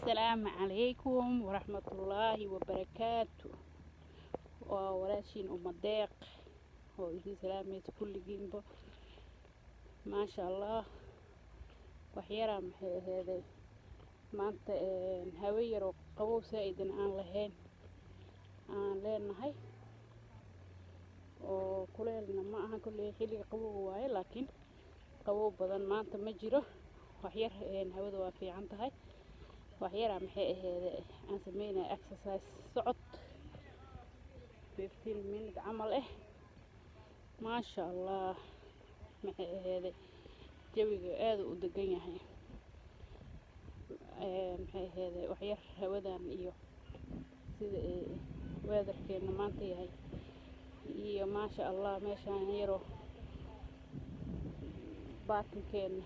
Asalaamu calaykum waraxmatullaahi wabarakaatu. Waa walaashiin Umadeeq oo idin salaamaysa kulligiinba. Maasha Allah, waxyaraa maxay aheeday maanta? Hawe yaroo qabow saa-idan aan lahayn aan leenahay oo kuleelna ma aha. Kolley xilliga qabowga waaye, laakiin qabow badan maanta ma jiro. Waxyar hawada waa fiican tahay. Waxyaraa maxay aheede aan sameynaya exercise, socod 15 minute camal ah. Maasha Allah, maxay aheede jawiga aada u degan yahay. Maxay aheede waxyar hawadan iyo sida ay weatherkeena maanta yahay iyo maasha Allah meeshaan yaroo parkingkeena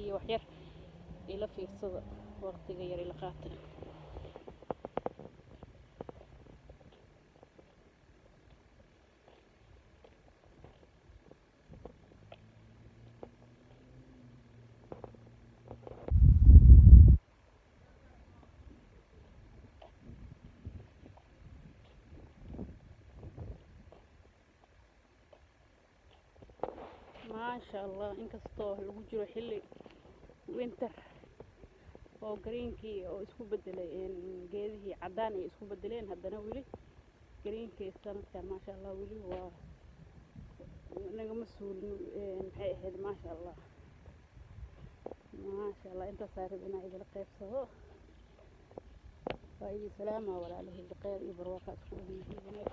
iyo waxyar ila fiirsada, waqtiga yar ila qaata. Maasha Allah, inkastoo lagu jiro xilli winter oo greenkii oo isku bedelay, geedihii caddaan ay isku bedeleen, haddana weli greenkii sanadkan maasha Allah weli waa nagama suulin. Maxay ahayd? Maasha Allah, maasha Allah. Intaasaa rab inaa idila qaybsado. Waa idin salaama walaalahayga, kheyr iyo barwaaqa isku ognahay, wanaag.